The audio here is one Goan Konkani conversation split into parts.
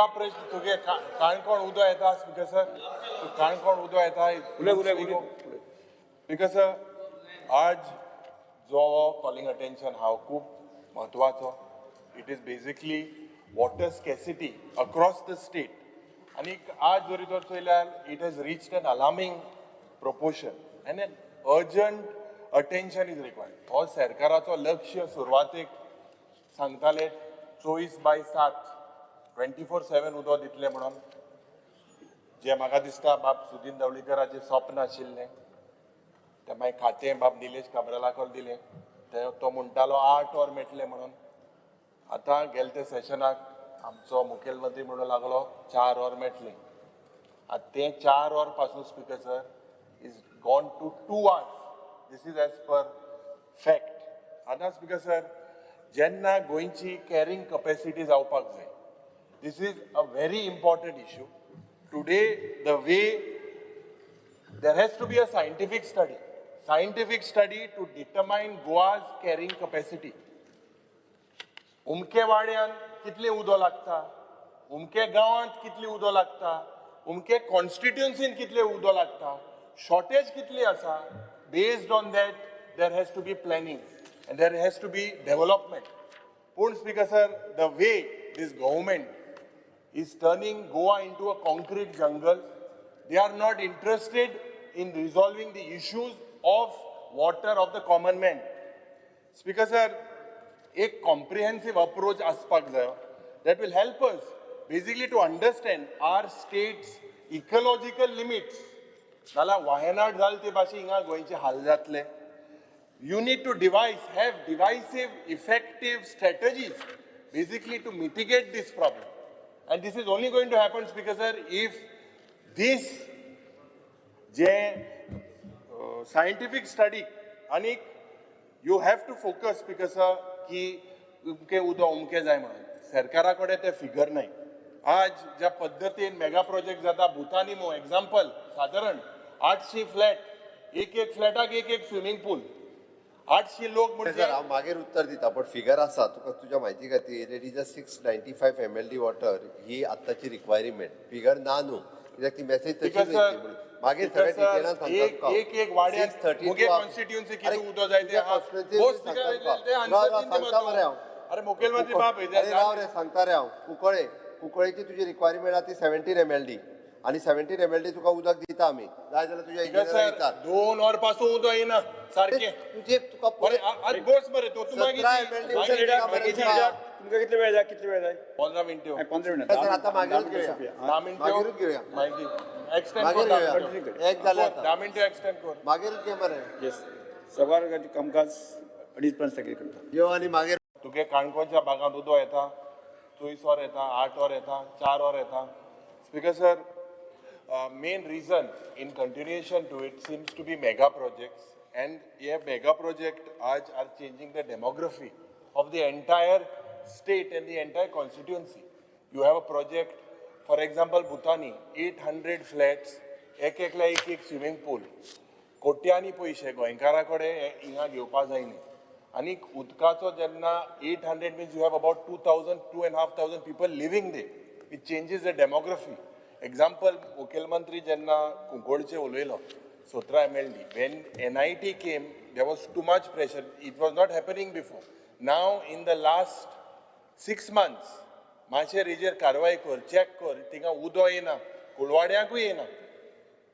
प्रश्न तुगे काणकोण उदो येता स्पीकर सर, काणकोण उदो येता. उलय उलय उलय. स्पीकर सर, आज जो कॉलिंग अटेन्शन हा खूप म्हत्वाचो. It is basically water scarcity across the state. आनी आज जरी तर चोयल्यार it has reached an alarming proportion and an urgent attention is required. हो सरकाराचो लक्ष सुरवातेक सांगताले 24/7, 24/7 उदक दितले म्हणून, जे म्हाका दिसता बाब सुदीन ढवळीकराचें स्वप्न आशिल्लें. ते मागीर खातें बाब निलेश काब्रालाक दिलें. ते तो म्हणटालो 8 वर मेळटलें म्हणून. आतां गेले ते सेशनाक आमचो मुखेलमंत्री म्हणूंक लागलो 4 वर मेळटलें. आतां तें 4 वर पासून, Speaker sir, is gone to 2 hours. This is as per fact. आतां स्पीकर सर, जेन्ना गोंयची कॅरिंग कपॅसिटी जावपाक जाय, this is a very important issue today. The way there has to be a scientific study to determine Goa's carrying capacity. उमके वाड्यान कितले उदो लागता, उमके गांवांत कितले उदो लागता, उमके कॉन्स्टिट्युन्सीन कितले उदो लागता, शॉर्टेज कितली आसा, based on that there has to be planning and there has to be development. पूण Speaker sir, the way this government is turning Goa into a concrete jungle. They are not interested in resolving the issues of water of the common man. Speaker sir, एक comprehensive approach आसपाक जाय that will help us basically to understand our state's ecological limits. नाल्यार वायनाड जाल ते भाशेन हिंगा गोंयचे हाल जातले. You need to devise, have divisive, effective strategies basically to mitigate this problem. And this is only going to happen, Speaker sir, if this J scientific study आनी you have to focus, Speaker sir, की उमके उदक उमके जाय म्हणून सरकारा कडेन ते फिगर नाही. आज ज्या पद्दतीन मेगा प्रोजेक्ट जाता, भुतानी मो एग्जाम्पल, सादारण 800 फ्लॅट, एक एक फ्लॅटाक एक एक स्विमींग पूल, 800 लोक म्हणजे सर, हांव मागीर उत्तर दिता, पण फिगर आसा तुका. तुज्या म्हायती खातीर, it is a 695 MLD water ही आत्ताची रिक्वायरमेंट. फिगर ना न्हू, कित्याक ती मेसेज तशीच Because, sir, वयतली म्हणून मागीर सगळ्या because, sir, डिटेलान सांगता एक तुका. एक एक वाड्यात मुगे कॉन्स्टिट्युएन्सी किती उदक जाय ते हा. बोस ते आन्सर दिवन ते सांगता मरे हांव. अरे मुखेलमंत्री बाब. अरे राव रे, सांगता रे हांव. कुंकळे, कुंकळेची तुजी रिक्वायरमेंट आहा ती 17 एमएलडी आणि 17 एमएलडी तुका उदक दिता आमी. जाय जाल्यार तुज्या इंजिनियराक विचार. 2 वर पासून उदक येना सारकें. तुजे तुका बरें, आज बोस मरे तो तूं मागीर 17 MLD मागीर उदक मागीर दिता. तुमकां कितले वेळ जाय? कितले वेळ जाय? 15 मिनट्यो. 15 मिनटां. सर, आता मागीरूच घेवया. 10 मिनट्यो. मागीरूच घेवया. मागीर एक्सटेंड मागीर कर 10 घेवया. मिनटो. एक जालें आतां. 10 मिनटो एक्सटेंड कर. मागीरूच घे मरे. येस, सभार कामकाज 2:30 पर्यंत स्थगीत करता. यो आनी मागीर. तुगे काणकोणच्या भागांत उदक येता, 24 वर येता, 8 वर येता, 4 वर येता. Speaker sir, main reason in continuation to it seems to be mega projects, and hey mega project आज are changing the demography of the entire state and the entire constituency. You have a project, for example, Bhutani, 800 flats, एक एकल्या एक एक स्विमींग पूल. कोट्यांनी पयशे गोंयकारा कडेन हिंगा घेवपा जायना. आनी उदकाचो जेन्ना 800 means you have about 2,000, 2.5 thousand people living there. It changes the demography. Example, मुखेलमंत्री जेन्ना कुंकळचे उलयलो 17 MLD, when NIT came, there was too much pressure. It was not happening before. Now in the last 6 months, मातशें हेजेर कारवाय कर, चॅक कर. थिंगा उदो येना, कुळवाड्यांकूय येना.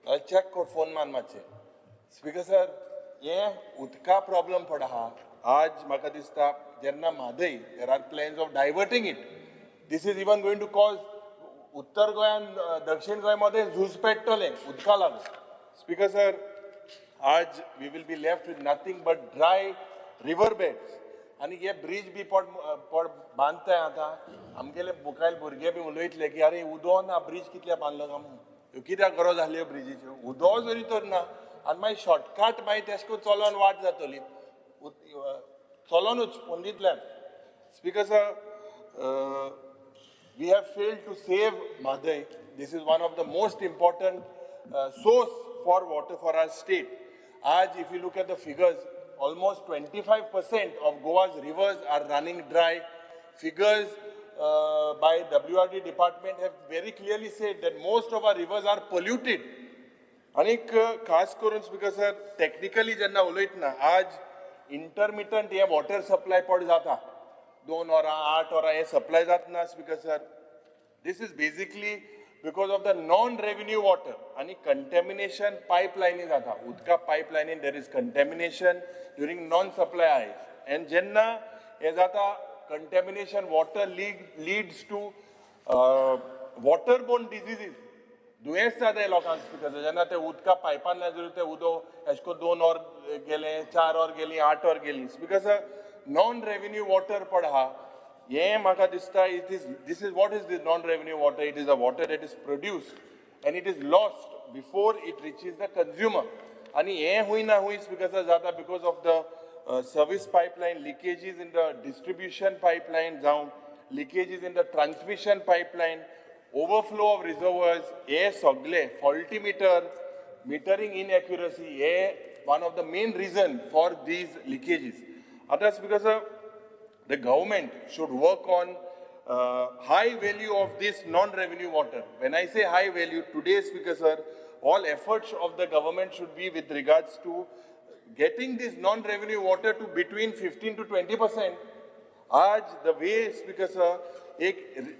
चॅक कर, फोन मान मातशें. स्पीकर सर, हे उदका प्रॉब्लम पड आहा. आज म्हाका दिसता जेन्ना Mhadei, there are plans of diverting it. This is even going to cause उत्तर गोंयान दक्षिण गोंय मध्ये झूज पेट्टलें उदका लागून. स्पीकर सर, आज we will be left with nothing but dry river beds. आनी हे ब्रीज बी पड पड बांदताय. आतां आमगेले मुखायल भुरगे बी उलयतले की अरे, उदो ना, ब्रीज कितले बांदलो काय म्हणून. ह्यो कित्याक गरज आसली ह्यो ब्रिजीच्यो? उदो जरी तर ना आनी मागीर शॉर्टकट, मागीर तेश करून चलोन वाट जातली, चलोनूच पोंदींतल्यान. Speaker sir, we have failed to save Mhadei. This is one of the most important source for water for our state. As if you look at the figures, almost 25% of Goa's rivers are running dry. Figures by WRD department have very clearly said that most of our rivers are polluted. आनीक खास करून, स्पीकर सर, टॅक्निकली जेन्ना उलयतना आज इंटरमिटंट हे वॉटर सप्लाय पड जाता, 2 वरां, 8 वरां हे सप्लाय जातना. Speaker sir, this is basically because of the non revenue water आनी कंटेमिनेशन पायपलायनी जाता. उदका पायपलायनीन there is contamination during non supply आयज and जेन्ना हें जाता, contamination water leads to water borne diseases. दुयेंस जाता लोकांक, स्पीकर. जेन्ना ते उदका पायपांतल्यान जर ते उदक एशें करून 2 वर गेलें, 4 वर गेलीं, 8 वर गेलीं. Speaker sir, non revenue water पड आहा, हें म्हाका दिसता, it is this is what is this non revenue water? It is a water that is produced and it is lost before it reaches the consumer. आनी हें हूंय ना हूंय, स्पीकर सर, जाता because of the service pipeline leakages in the distribution pipeline जावं leakages in the transmission pipeline, overflow of reservoirs, हे सगळे faulty meter, metering inaccuracy hey one of the main reason for these leakages. आतां, speaker sir, the government should work on high value of this non-revenue water. When I say high value, today, Speaker sir, all efforts of the government should be with regards to getting this non-revenue water to between 15 to 20%. आज the way, Speaker sir, एक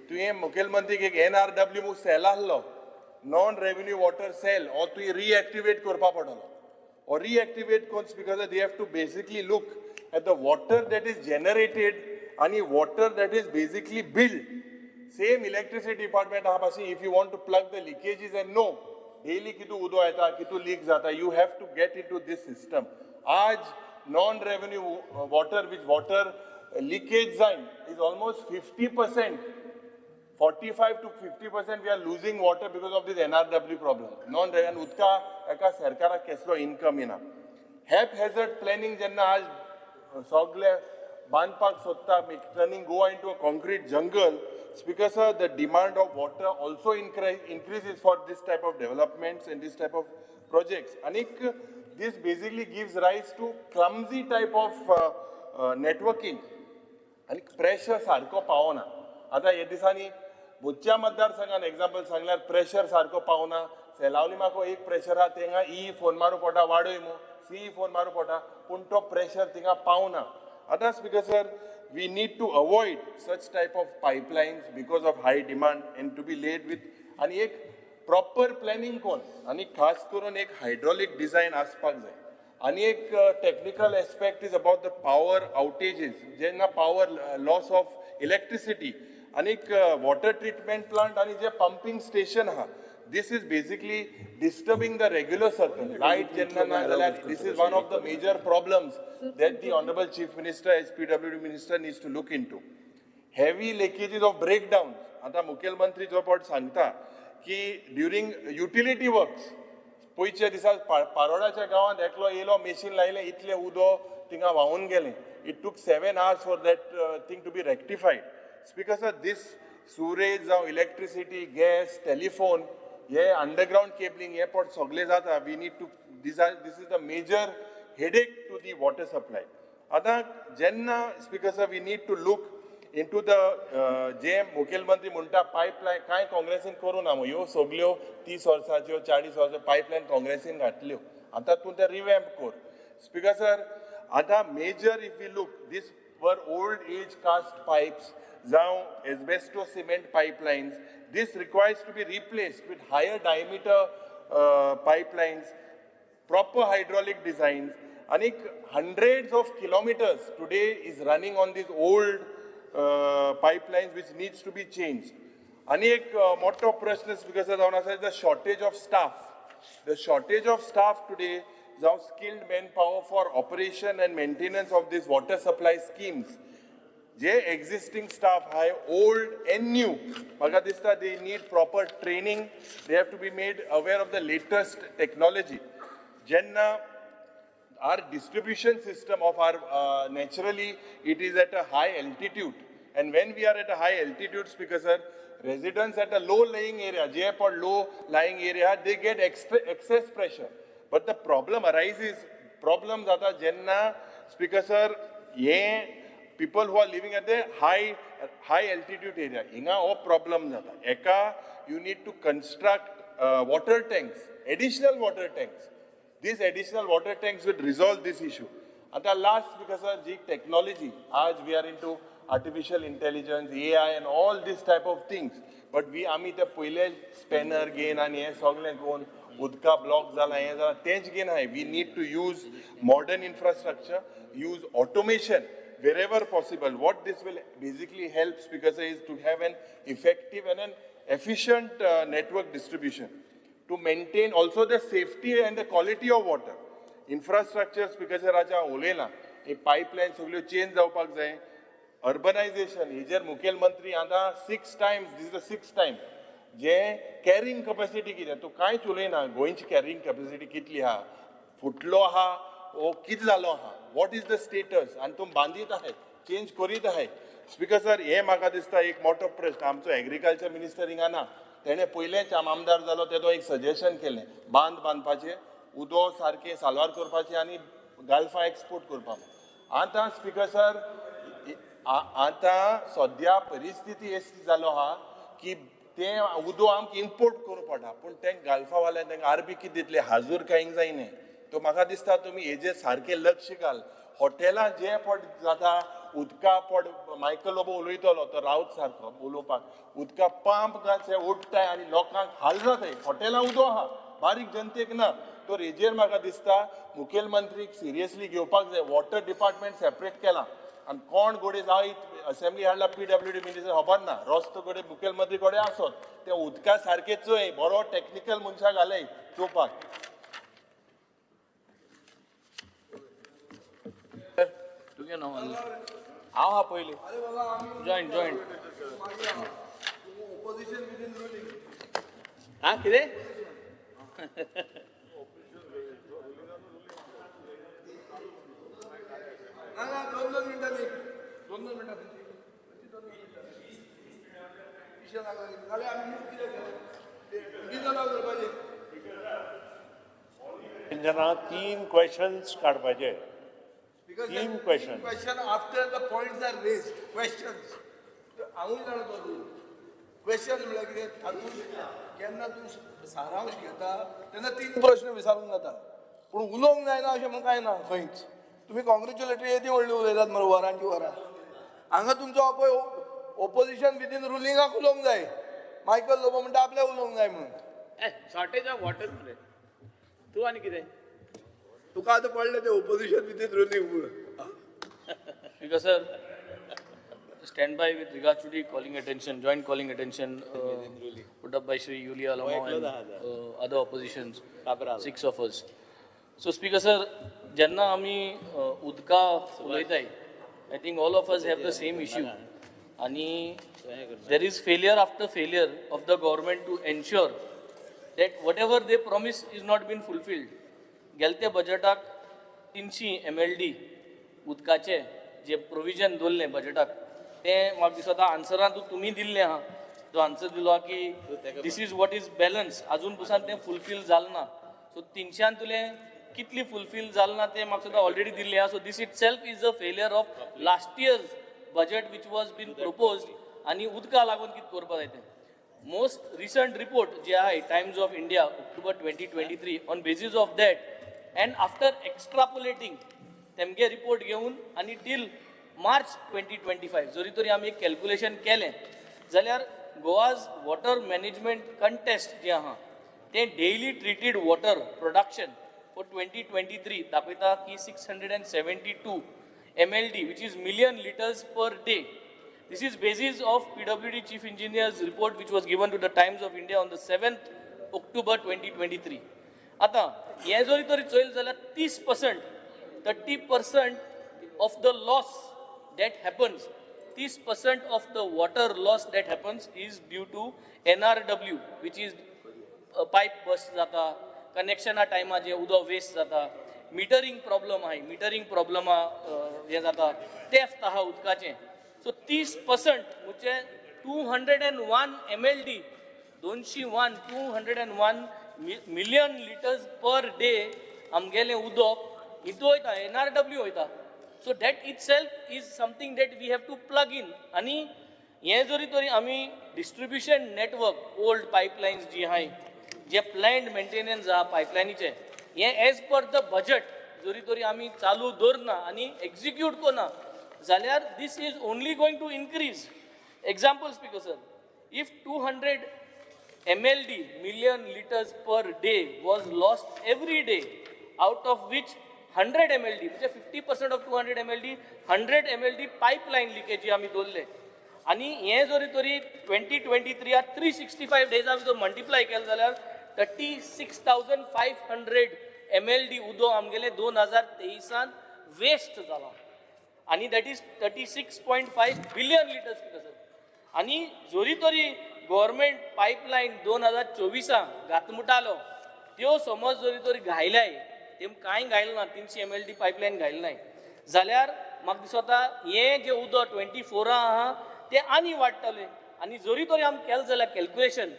तुवें मुखेलमंत्रीक एक एनआरडब्ल्यू सेल आहलो, नॉन रेव्हेन्यू वॉटर सेल, हो तुवें रिएक्टिवेट करपा पडटलो. Or reactivate कोण, because they have to basically look at the water that is generated आणि water that is basically billed. Same electricity department आहा पासून, if you want to plug the leakages and know daily कितू उदो येता, कितू लीक जाता, you have to get into this system. आज non revenue water which water leakage जायन is almost 50%, 45 to 50% we are losing water because of this NRW problem. Non revenue उदका एका सरकाराक केसलो इन्कम येना. हॅप हॅझर्ड प्लॅनिंग जेन्ना आज सगळे बांदपाक सोदता, turning Goa into a concrete jungle, Speaker sir, the demand of water also increases for this type of developments and this type of projects. आनीक this basically gives rise to clumsy type of networking आनी प्रेशर सारको पावना. आतां हे दिसांनी बुच्च्या मतदारसंघान एग्जाम्पल सांगल्यार प्रेशर सारको पावना. सेलावली एक प्रेशर आहा, थिंगा ई फोन मारूं पडटा, वाडय मू, सी फोन मारूं पडटा, पूण तो प्रेशर थिंगा पावना. आतां, Speaker sir, we need to avoid such type of pipelines because of high demand and to be laid with आनी एक प्रॉपर प्लॅनिंग कोन आनी खास करून एक हायड्रॉलीक डिझायन आसपाक जाय. आनी एक technical aspect is about the power outages. जेन्ना पावर लॉस ऑफ इलेक्ट्रिसिटी आनीक वॉटर ट्रिटमेंट प्लांट आनी जे पंपिंग स्टेशन आहा, this is basically disturbing the regular circle. Light जेन्ना ना जाल्यार this is one of the major problems that the honourable Chief Minister as PWD minister needs to look into. Heavy leakages of breakdown. आतां मुखेलमंत्री जो पावट सांगता की ड्युरींग युटिलिटी वर्क्स, पयच्या दिसा पारोडाच्या गांवांत एकलो येयलो, मेशीन लायलें, इतलें उदो थिंगा व्हांवून गेलें. It took 7 hours for that thing to be rectified. Speaker sir, this sewerage जावं, इलेक्ट्रिसिटी, गॅस, टेलिफोन, हे अंडरग्रावंड केबलिंग हे पट सगळे जाता. We need to this are this is the major headache to the water supply. आतां जेन्ना, Speaker sir, we need to look into the जे मुखेलमंत्री म्हणटा पायपलायन, कांय काँग्रेसीन करूं ना ह्यो सगल्यो 30 वर्साच्यो, 40 वर्सां पायपलायन काँग्रेसीन घातल्यो. आतां तूं तें रिवॅम्प कर. स्पीकर सर, आतां major if you look, this were old age cast pipes जावं asbestos cement pipelines. This requires to be replaced with higher diameter pipelines, proper hydraulic designs. And hundreds of kilometers today is running on these old pipelines which needs to be changed. आणि एक मोठो प्रश्न, स्पीकर जावन आसा, the shortage of staff. The shortage of staff today जावं skilled man power for operation and maintenance of this water supply schemes. J existing staff आहे, old and new, म्हाका दिसता they need proper training. They have to be made aware of the latest technology. जेन्ना our distribution system of our naturally it is at a high altitude, and when we are at a high altitude, Speaker sir, residents at a low lying area, जे पण low lying area, they get extra excess pressure, but the problem arises, problem जाता जेन्ना, Speaker sir, हे people who are living at the high high altitude area हिंगा हो प्रॉब्लम जाता. एका you need to construct water tanks, additional water tanks. These additional water tanks will resolve this issue. आतां last because ji technology आज we are into artificial intelligence, AI and all this type of things, but we आमी ते पयले स्पॅनर घेन आनी हें सगळें करून उदका ब्लॉक जाला, हें जाला, तेंच घेन आहाय. We need to use modern infrastructure, use automation wherever possible. What this will basically help, Speaker sir, is to have an effective and an efficient network distribution to maintain also the safety and the quality of water. Infrastructure, Speaker sir, राजा उलयना, ही पायपलायन सगळ्यो चेंज जावपाक जाय. अर्बनायझेशन हेजेर मुखेलमंत्री आतां six times, this is the six time J carrying capacity कितें तूं कांयच उलयना. गोंयची कॅरिंग कॅपॅसिटी कितली आहा, फुटलो आहा ओ कितें जालो आहा, what is the status, आनी तूं बांदीत आहाय, चेंज करीत आहाय. स्पीकर सर, हें म्हाका दिसता एक मोठो प्रश्न. आमचो एग्रीकल्चर मिनिस्टर हिंगा ना, तेणें पयलेंच आम आमदार जालो तेदो एक सजेशन केलें, बांद बांदपाचें, उदो सारकें साल्वार करपाचें आनी गाल्फा एक्सपोर्ट करपाक. आतां स्पीकर सर, आतां सद्या परिस्थिती अशी जालो आहा की तें उदो आमकां इम्पोर्ट करूंक पडटा, पूण तें गाल्फा वाल्यान तांकां आरबी कितें दितले, हाजूर कांय जायना. तो म्हाका दिसता तुमी हेजेर सारकें लक्ष घाल. हॉटेलां जे पड जाता उदका पड, मायकल लोबो उलयतलो तो रावत सारको उलोवपाक, उदका पंप घाल ओडटाय आनी लोकांक हाल जाताय. हॉटेलां उदो आहा, बारीक जनतेक ना. तर हेजेर म्हाका दिसता मुखेलमंत्रीक सिरियसली घेवपाक जाय. वॉटर डिपार्टमेंट सेपरेट केलां आनी कोण घोडे जायत असेंब्ली हाडला पीडब्ल्यूडी मिनिस्टर खबर ना, रस्तो घडये मुखेलमंत्री कडेन आसत, ते उदका सारकें चोय, बरो टॅक्निकल मनशाक घालय चोवपाक. तुगे नांव हांव हा पयलीं जॉयंट जॉयंट हा कितें दोन मिनटांनी, दोन मिनटांनी जेन्ना 3 क्वेश्चन्स काडपाचे, 3 question. Question after the points are raised, questions. हांवूय जाणा तो तूं क्वेश्चन म्हणल्यार कितें, तातूंत जेन्ना तूं सारांश घेता तेन्ना 3 प्रश्न विचारूंक जाता, पूण उलोवंक जायना अशें म्हूण कांय ना खंयच. तुमी कॉंग्रेच्युलेटरी येदी व्हडली उलयतात मरे वरांची वरां. हांगा तुमचो पळय ओपोजिशन विदीन रुलिंगाक उलोवंक जाय. मायकल लोबो म्हणटा आपल्याक उलोवंक जाय म्हणून. शॉर्टेज ऑफ वॉटर मरे तूं आनी कितें तुका आतां पडलें तें ओपोजिशन विदीन रुलींग म्हणून. Speaker sir, stand by with regard to the calling attention, joint calling attention put up by Shri Yulia Alemao and other oppositions, 6 of us. So Speaker sir, जेन्ना आमी उदका उलयताय, I think all of us have the same issue. आनी there is failure after failure of the government to ensure that whatever they promise is not been fulfilled. गेलते बजेटाक 300 MLD उदकाचे जे प्रोविजन दवरलें बजेटाक, तें म्हाका दिसता आन्सरान तुमी दिल्लें आहा, जो आन्सर दिलो आहा की this is what is balance, आजून पसून तें फुलफील जालें ना. सो 300 कितली फुलफील जालें ना तें म्हाका सुद्दां ऑलरेडी दिल्लें आहा. So this itself is a failure of last year's budget which was been proposed. आनी उदका लागून कितें करपाक जाय तें मोस्ट रिसंट रिपोर्ट जे आहाय Times of India October 2023, on basis of that and after extrapolating तेमगे रिपोर्ट घेवन आनी टील मार्च 2025 जरी तरी आमी एक कॅल्कुलेशन केलें जाल्यार गोवाज वॉटर मॅनेजमेंट कंटेस्ट जें आहा तें daily treated water production for 2023 दाखयता की 672 MLD, which is million litres per day. This is basis of PWD Chief Engineer's report which was given to the Times of India on the 7th October 2023. आता हे जरी तरी चोयल जाल्यार 30%, 30% of the loss that happens, 30% of the water loss that happens is due to NRW, which is pipe burst जाता, कनेक्शना टायमा जे उदक वेस्ट जाता, मिटरींग प्रॉब्लम आहाय, मिटरींग प्रॉब्लम हें जाता, थेफ्ट आहा उदकाचें. सो 30% म्हणजे 201 MLD, 201, 201 million litres per day आमगेलें उदक हितू वयता, NRW वयता. So that itself is something that we have to plug in. आनी हें जरी तरी आमी डिस्ट्रिब्युशन नेटवर्क ओल्ड पायपलायन्स जी आहाय, जे प्लॅन्ड मेंटेनन्स आहा पायपलायनीचे, हें एज पर the budget जरी तरी आमी चालू दवरना आनी एक्जिक्यूट करना जाल्यार this is only going to increase. Example, Speaker sir, if 200 MLD, million liters per day, was lost every day, out of which 100 MLD, म्हणजे 50% of 200 MLD, 100 MLD pipeline leakage आमी दवरले आनी हें जरी तरी 2023 365 डेजा भितर मल्टिप्लाय केलें जाल्यार 36,500 MLD उदक आमगेलें 2023त वेस्ट जालां आनी that is 36.5 billion liters sir. आनी जरी तरी गव्हर्मेंट पायपलायन 2024आ घात म्हणटालो, त्यो समज जरी तरी घायल्याय, ते कांय घायलें ना, 300 MLD pipeline घायलें नाय जाल्यार म्हाका दिसता हें जें उदक 24आ आहा तें आनी वाडटलें. आनी जरी तरी आमी केलें जाल्यार कॅल्क्युलेशन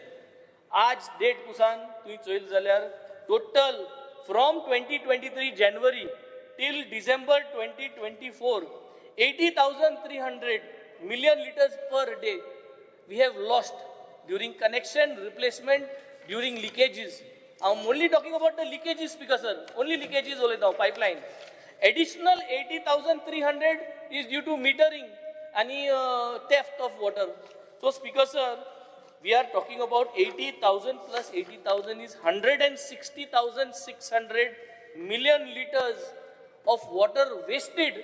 आज डेट पुसान तुवें चोयलें जाल्यार total from 2023 January till December 2024, 80,300 million liters per day we have lost during connection replacement, during leakages. I'm only talking about the leakages, Speaker sir. Only leakages उलयता हांव pipeline. Additional 80,300 is due to metering आणि theft of water. So, Speaker sir, we are talking about 80,000 plus 80,000 is 160,600 million liters of water wasted.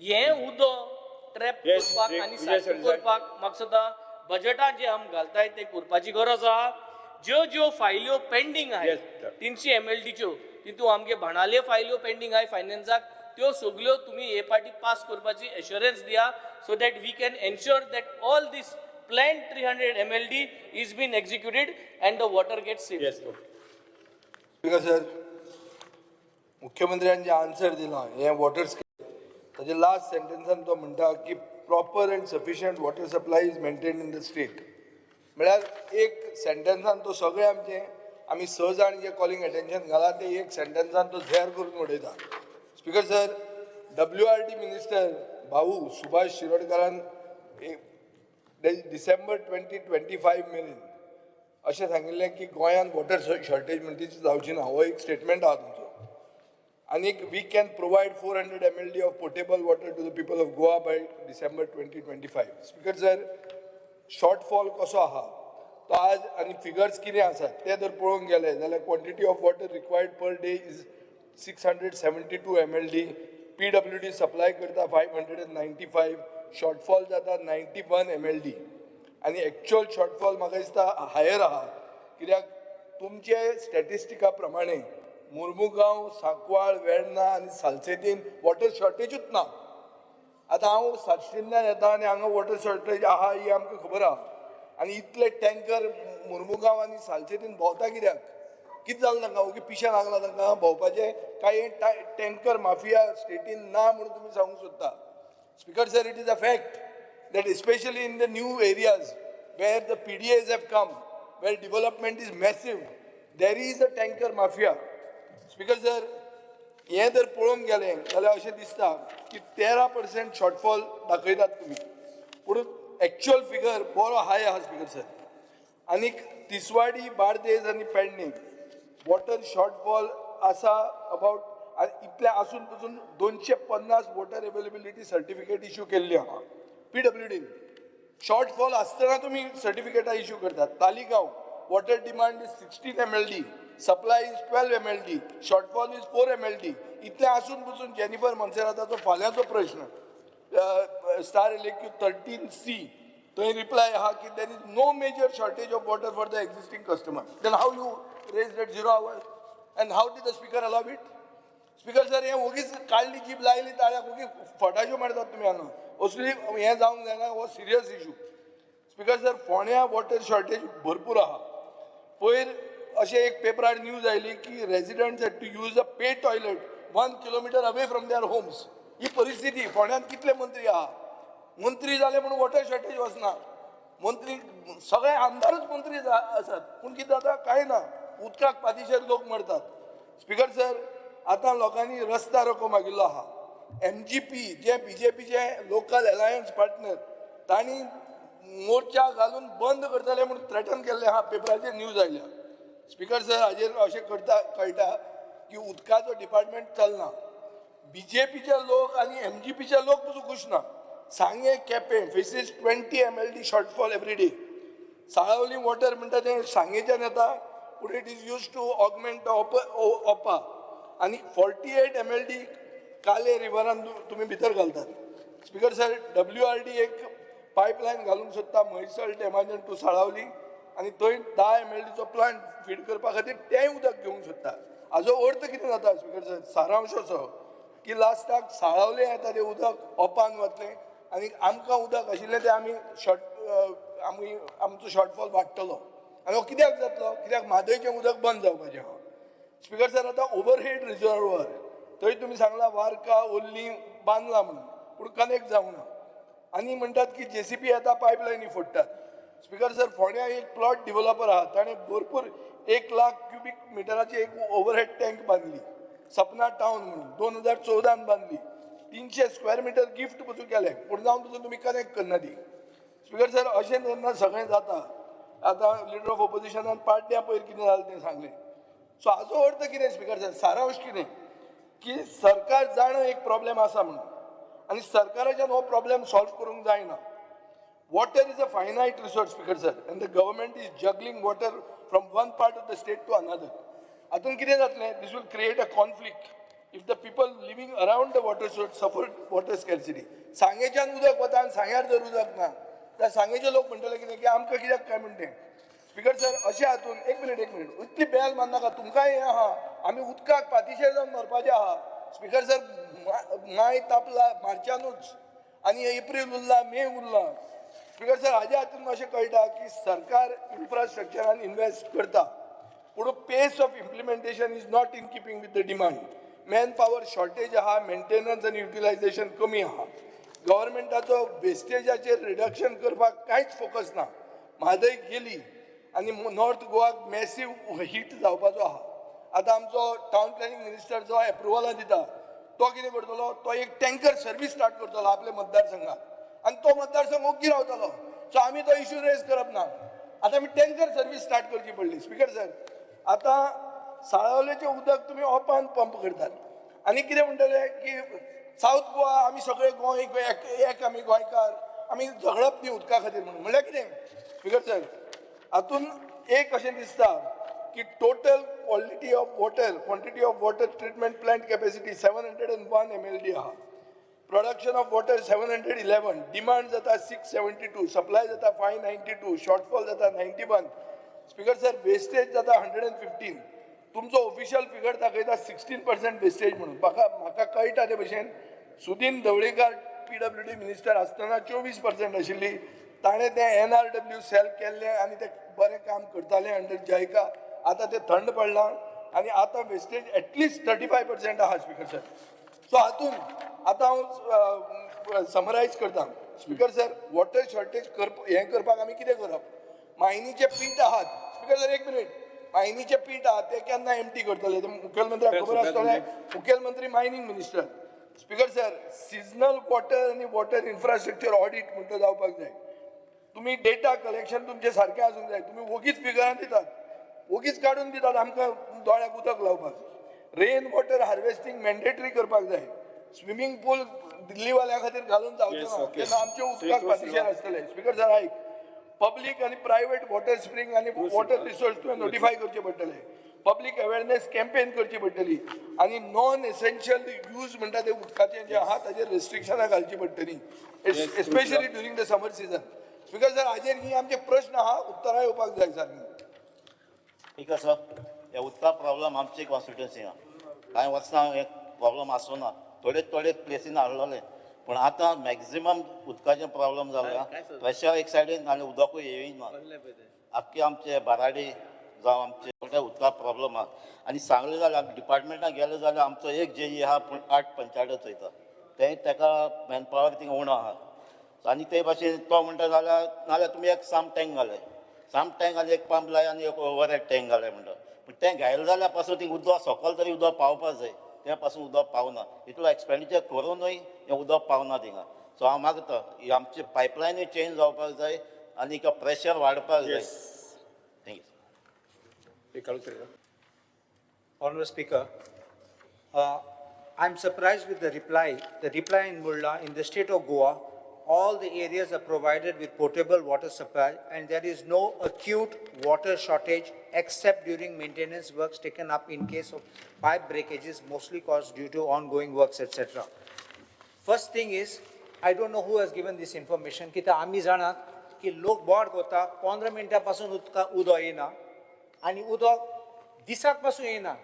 हें उदक ट्रॅप करपाक आनी विजय सारकें सरदेसाय. करपाक म्हाका दिसता बजेटात जे आमी घालताय ते करपाची गरज आहा. ज्यो ज्यो फायल्यो पेंडींग आहाय sir. 300 MLDच्यो, तितून आमगे बाणाले फायल्यो पेंडींग आहाय फायनान्साक, त्यो सगल्यो तुमी हे पाटी पास करपाची एश्योरन्स दिया so that we can ensure that all this plan 300 MLD is been executed and the water get save. Yes. Speaker sir, मुख्यमंत्र्यान जे आन्सर दिलां हें वॉटर ताजे लास्ट सेंटेन्सान तो म्हणटा की proper and sufficient water supply is maintain in the state. म्हळ्यार एक सेंटेन्सान तो सगळें आमचें, आमी स जाण जे कॉलिंग अटेन्शन घाला ते एक सेंटेन्सान तो झेर करून उडयता. Speaker sir, WRD minister भाऊ सुभाष शिरोडकारान डिसेंबर 2025 मेरेन अशें सांगिल्लें की गोंयांत वॉटर शॉर्टेज म्हणटा ती जावची ना. हो एक स्टेटमेंट आहा तुमचो. आनीक we can provide 400 MLD of potable water to the people of Goa by December 2025. Speaker sir, shortfall कसो आहा तो आज आनी फिगर्स कितें आसात ते जर पळोवंक गेले जाल्यार quantity of water required per day is 672 MLD. PWD supply करता 595, शॉर्टफॉल जाता 91 MLD आनी एक्चुअल शॉर्टफॉल म्हाका दिसता हायर आहा, कित्याक तुमचे स्टॅटिस्टिका प्रमाणे मुर्मुगांव, सांकवाळ, वेर्णा आनी सालसेतीन वॉटर शॉर्टेजूच ना. आतां हांव साश्टींतल्यान येता आनी हांगा वॉटर शॉर्टेज आहा ही आमकां खबर आहा. आनी इतले टँकर मुर्मुगांव आनी सालसेतीन भोंवता कित्याक? कितें जालें तांकां? ओगी पिशें लागलां तांकां भोंवपाचें? काय हे टँकर माफिया स्टेटीन ना म्हणून तुमी सांगूंक सोदता? Speaker sir, it is a fact that especially in the new areas where the PDAs have come, where development is massive, there is a tanker mafia. Speaker sir, हें जर पळोवंक गेलें जाल्यार अशें दिसता की 13% शॉर्टफॉल दाखयतात तुमी, पूण एक्चुअल फिगर बरो हाय आहा स्पीकर सर. आनीक तिसवाडी, बार्देज आनी पेडणे वॉटर शॉर्टफॉल आसा अबाउट. आनी इतलें आसून पसून 250 वॉटर एवेलेबिलिटी सर्टिफिकेट इश्यू केल्ली आहा PWDन. शॉर्टफॉल आसतना तुमी सर्टिफिकेटां इश्यू करतात. Taleigao water demand is 16 MLD, supply is 12 MLD, shortfall is 4 MLD. इतलें आसून पसून जेनिफर मोन्सेराताचो फाल्यांचो प्रश्न star LAQ 13C, थंय रिप्लाय आहा की there is no major shortage of water for the existing customer. Then how you raise that zero hour and how did the Speaker allow it? Speaker sir, हें ओगीच काडली जीप लायली ताळ्याक, ओगी फटाश्यो मारतात तुमी हांगा. असली हें जावंक जायना. हो सिरियस इशू. स्पीकर सर, फोंड्या वॉटर शॉर्टेज भरपूर आहा. पयर अशें एक पेपरार न्यूज आयली की residents had to use a pay toilet 1 kilometer away from their homes. ही परिस्थिती फोंड्यांत. कितले मंत्री आहा? मंत्री जाले म्हणून वॉटर शॉर्टेज वचना. मंत्री सगळे आमदारूच मंत्री आसात, पूण कितें जाता? कांय ना. उदकाक पातिशेर लोक मरतात. स्पीकर सर, आतां लोकांनी रस्ता रोको मागिल्लो आहा. MGP जे BJPचे लोकल अलायन्स पार्टनर, तांणी मोर्चा घालून बंद करतले म्हूण थ्रेटन केल्लें आहा, पेपराचेर न्यूज आयल्या. स्पिकर सर, हाजेर अशें करता कळटा की उदकाचो डिपार्टमेंट चलना. बीजेपीचे लोक आनी एमजीपीचे लोक पसून खूश ना. सांगे, Quepem faces 20 MLD shortfall every day. Salaulim water म्हणटा तें सांगेच्यान येता, पूण it is used to augment Opa आनी 48 MLD काले रिवरान तुमी भितर घालतात. स्पिकर सर, डब्ल्यूआरडी एक पायपलायन घालूंक सोदता म्हैसल डॅमाच्यान टू साळावली आनी थंय 10 एमएलडीचो प्लांट फीड करपा खातीर तेंय उदक घेवंक सोदता. हाजो अर्थ कितें जाता स्पिकर सर, सारांश असो की लास्टाक साळावले येता तें उदक ओपान वतलें आनी आमकां उदक आशिल्लें तें आमी शॉर्ट आमी आमचो शॉर्टफॉल वाडटलो. आनी हो कित्याक जातलो? कित्याक म्हादयचें उदक बंद जावपाचें आहा. स्पिकर सर, आतां ओवरहेड रिजर्वर थंय तुमी सांगला वार्का ओल्ली बांदला म्हणून, पूण कनेक्ट जावंक ना आनी म्हणटात की जेसीबी येता, पायपलायनी फोडटात. स्पिकर सर, फोंड्या एक प्लॉट डिवलपर आहा, ताणें भरपूर 1 लाख क्युबीक मिटराची एक ओवरहेड टँक बांदली, सपना टावन म्हणून, 2014न बांदली. 300 स्क्वेअर मिटर गिफ्ट पसून केलें, पूण जावन पसून तुमी कनेक्ट करना ती. स्पिकर सर, अशें जेन्ना सगळें जाता, आतां लिडर ऑफ ऑपोजिशनान पाड्ड्यां पयर कितें जालें तें सांगलें. सो हाजो अर्थ कितें स्पिकर सर, सारांश कितें की सरकार जाणा एक प्रॉब्लेम आसा म्हणून आनी सरकाराच्यान हो प्रॉब्लेम सॉल्व करूंक जायना. Water is a finite resource, Speaker sir, and the government is juggling water from one part of the state to another. हातून कितें जातलें? This will create a conflict if the people living around the water source suffer water scarcity. सांगेच्यान उदक वता आनी सांग्यार जर उदक ना जाल्यार सांगेचे लोक म्हणटले कितें की आमकां कित्याक काय म्हण तें. स्पिकर सर, अशें हातून, एक मिनिट, एक मिनिट, इतली बेल मारनाका. तुमकांय हें आहा, आमी उदकाक पातिशेर जावन मरपाचें आहा. स्पिकर सर, माय तापला मार्चानूच आनी एप्रील उरला, मे उरला. स्पिकर सर, हाज्या हातून अशें कळटा की सरकार इन्फ्रास्ट्रक्चरान इन्वेस्ट करता, पूण pace of implementation is not in keeping with the demand. Man power shortage आहा, मेंटेनन्स आनी युटिलायझेशन कमी आहा. गव्हर्मेंटाचो वेस्टेजाचेर रिडक्शन करपाक कांयच फोकस ना. म्हादय गेली आनी नॉर्थ गोवाक मॅसीव हीट जावपाचो आहा. आतां आमचो टावन प्लॅनिंग मिनिस्टर जो एप्रुवलां दिता, तो कितें करतलो? तो एक टँकर सर्वीस स्टार्ट करतलो आपल्या मतदारसंघात आनी तो मतदारसंघ ओग्गी रावतलो. सो आमी तो इशू रेज करप ना. आतां आमी टँकर सर्वीस स्टार्ट करची पडली. स्पिकर सर, आतां साळावलेचें उदक तुमी ओपान पंप करतात आनी कितें म्हणटले की सावथ गोवा आमी सगळे गोंय एक एक, आमी गोंयकार, आमी झगडप न्ही उदका खातीर म्हणून. म्हणल्यार कितें स्पिकर सर, हातून एक अशें दिसता की total quality of water, quantity of water treatment plant capacity 701 MLD आहा, production of water 711, demand जाता 672, सप्लाय जाता 592, शॉर्टफॉल जाता 91. स्पिकर सर, वेस्टेज जाता 115. तुमचो ऑफिशियल फिगर दाखयता 16% वेस्टेज म्हणून. म्हाका कळटा ते भशेन सुदीन ढवळीकार पीडब्ल्यूडी मिनिस्टर आसतना 24% आशिल्ली. ताणें तें एनआरडब्ल्यू सेल केल्लें आनी ते बरें काम करताले अंडर जायका. आतां तें थंड पडलां आनी आतां wastage at least 35% आहा स्पिकर सर. सो हातून आतां हांव समरायज करता. स्पिकर सर, वॉटर शॉर्टेज करप हें करपाक आमी कितें करप? मायनीचे पीट आहात. स्पिकर सर, एक मिनीट. मायनीचे पीट आहात, ते केन्ना एमटी करतले ते मुखेलमंत्र्याक खबर आसतलें, मुखेलमंत्री mining minister. Speaker sir, seasonal water आनी वॉटर इन्फ्रास्ट्रक्चर ऑडिट म्हणटा जावपाक जाय. तुमी डेटा कलेक्शन तुमचें सारकें आसूंक जाय. तुमी वोगीच फिगरां दितात, वोगीच काडून दितात आमकां दोळ्याक उदक लावपाक. रेन वॉटर हार्वेस्टींग मॅन्डेटरी करपाक जाय. स्विमींग पूल दिल्लीवाल्या खातीर घालून जावचें ना. तेन्ना आमचे उदकाक पातिशेर आसतले. स्पिकर सर, आयक, पब्लीक आनी प्रायवेट वॉटर स्प्रींग आनी वॉटर रिसोर्स तुवें नोटिफाय करचे पडटले. पब्लीक अवेरनेस कॅम्पेन करची पडटली आनी नॉन एसेन्शियल यूज म्हणटा ते उदकाचें जें आहा ताजेर रेस्ट्रिक्शनां घालची पडटली, especially during the summer season. Speaker sir, हाजेर ही आमचे प्रश्न आहा, उत्तरां येवपाक जाय सारकी. स्पीकर सर, हे उदका प्रॉब्लम आमची कॉन्स्टिट्युन्सी कांय वर्सां हे प्रॉब्लम आसूं ना, थोडे थोडे प्लेसीन हाडलेले, पूण आतां मॅक्झिमम उदकाचें प्रॉब्लम जाला. प्रेशर एक सायडीन आनी उदकूय येयना. आख्खे आमचे बाराडी जावं आमचे सगळे उदका प्रॉब्लम आहा. आनी सांगलें जाल्यार डिपार्टमेंटान गेले जाल्यार आमचो एक जेई आहा, पूण आठ पंचायत चोयता तें, ताका मॅनपावर थिंगा उणो आहा. आनी ते भाशेन तो म्हणटा जाल्यार नाल्यार तुमी एक साम टँक घाले, साम टँक आनी एक पंप लाय आनी एक ओवरहेड टँक घाले म्हणटा. पूण तें घायलें जाल्यार पासून थिंग उदक सकल तरी उदक पावपा जाय, तें पासून उदक पावना. इतलो एक्सपेंडिचर करुनूय हें उदक पावना थिंगा. सो हांव मागता ही आमची पायपलायनूय चेंज जावपाक जाय. आनी प्रेशर वाडपाक जाय. Thank you. Honorable Speaker, I'm surprised with the reply. The reply in Murla, in the state of Goa, all the areas are provided with potable water supply and there is no acute water shortage except during maintenance works taken up in case of pipe breakages, mostly caused due to ongoing works, etc. First thing is, I don't know who has given this information. कित्याक आमी जाणात की लोक बोवाळ करता, 15 मिनटां पासून उदका उदक येना आनी उदक दिसाक पासून येना.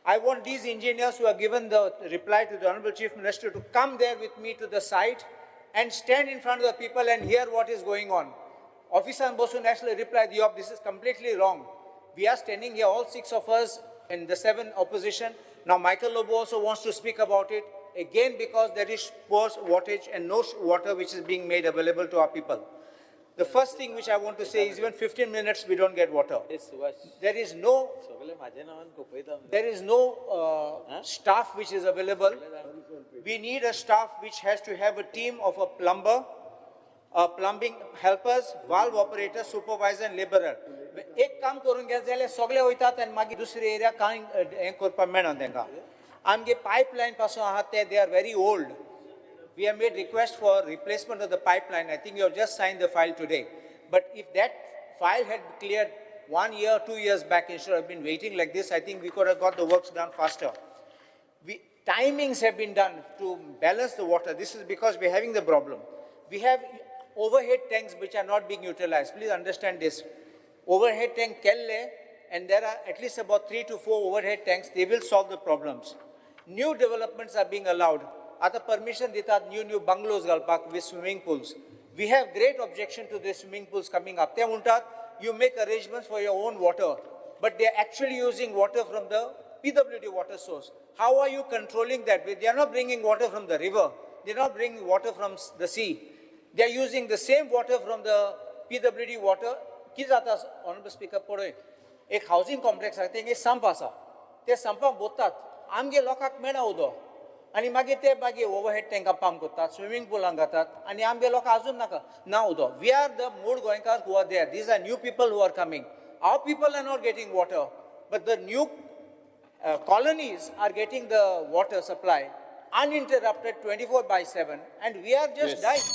I want these engineers who have given the reply to the Honorable Chief Minister to come there with me to the site and stand in front of the people and hear what is going on. ऑफिसान बसून actually reply दिवप, this is completely wrong. We are standing here, all six of us and the seven opposition. Now Michael Lobo also wants to speak about it, again because there is poor wattage and no water which is being made available to our people. The first thing which I want to say is even 15 minutes we don't get water. There is no staff which is available. We need a staff which has to have a team of a plumber, plumbing helpers, valve operator, supervisor and laborer. एक काम करून घेत जाल्यार सगळे वयतात आनी मागीर दुसरे एरिया कांय हें करपाक मेळना तांकां. आमगे पायपलायन पासून आहा ते, they are very old. We have made request for replacement of the pipeline. I think you have just signed the file today. But if that file had cleared 1 year, 2 years back, instead of been waiting like this, I think we could have got the works done faster. Timings have been done to balance the water. This is because we're having the problem. We have overhead tanks which are not being utilized. Please understand this. Overhead tank kelle, and there are at least about 3 to 4 overhead tanks. They will solve the problems. New developments are being allowed. आता permission दितात new bungalows घालपाक with swimming pools. We have great objection to the swimming pools coming up. ते म्हणटात you make arrangements for your own water, but they are actually using water from the PWD water source. How are you controlling that? They are not bringing water from the river. They are not bringing water from the sea. They are using the same water from the PWD water. कितें जाता Honorable Speaker, पळय एक हावसिंग कॉम्प्लेक्स आसा, तेंगे संप आसा, ते संपाक बोत्तात, आमगे लोकांक मेळना उदक आनी मागीर ते मागीर ओवरहेड टँकां पंप करतात, स्विमींग पुलांक घातात आनी आमगे लोकांक अजून नाका ना उदक. We are the मूळ गोंयकार who are there. These are new people who are coming. Our people are not getting water, but the new colonies are getting the water supply uninterrupted 24/7, and we are just dying.